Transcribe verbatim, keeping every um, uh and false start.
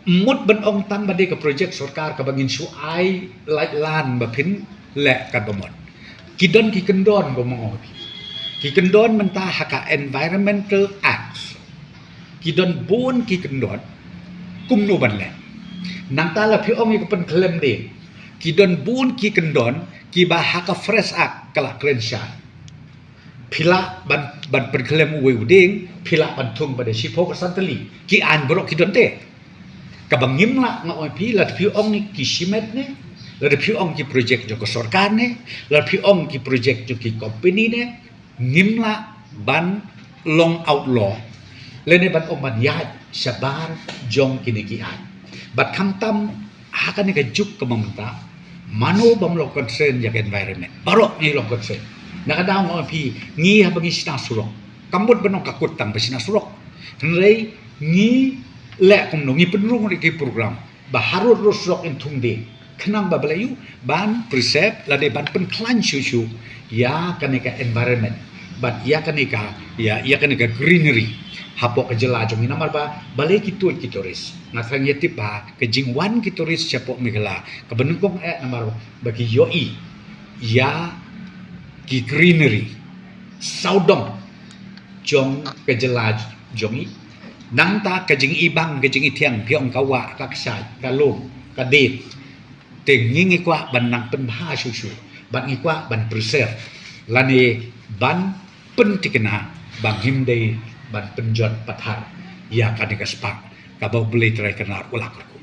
Mut ban ong tang ba dei ka projek sorkar kaba ngin shu ai lait lan ba phin leh katba mut. Ki don ki kyndon ba ma ong phi. Ki kyndon mynta ha ka Environmental Act. Ki don bun ki kyndon kumno ban leh. Nangta la phi ong ïa ka pynkhlem dieng. Ki don bun ki kyndon kiba ha ka Fresh Act ka la kren shai. Phi lah ban, ban pynkhlem uwei u dieng, phi lah ban thung ba dei shiphew ka santali. Ki aiñ baroh ki don te. Kaba ngim lah nga ong phi, lada phi ong ki shimet ne, lada phi ong ki projek jong ka sorkar ne, lada phi ong ki projek jong ki company ne, ngim lah ban long outlaw lane ban ong ban ïaid shabar jong kine ki aiñ. Bad khamtam ha kane ka juk kaba mynta, mano bym long concern ïa ka environment? Baroh ngi long concern. Na ka daw nga ong phi, ngi haba ngi shna surok, kam mut ban ong ka kut tang ba shna surok. Hynrei ngi leh kumno, ngi pynrung ïa ki program ba harud rud surok in thung dieng, khnang ba balei? Ïoh ban preserve lane ban pynkhlaiñ shuh shuh ïa kane ka environment bad ïa kane ka, ïa, ïa kane ka greenery hapoh ka jylla jong ngi. Namar ba balei ki tuid ki tourist? Nga tang ïa tip ba ka jingwan ki tourist shapoh Meghalaya kaba nyngkong eh namar ba ki ïohi ïa ki greenery sawdong jong ka jylla jong ngi. Nangta ka jingibang, ka jingithiang, phi ong ka wah, ka kshaid, ka lum, ka dieng. Te ngi ngi kwah ban nang pynbha shuh shuh, ban ngi kwah ban preserve lane ban pynthikna ba ngim dei ban pynjot pathar ïa kane ka spah kaba U Blei Trai Kynrad u la kyrkhu.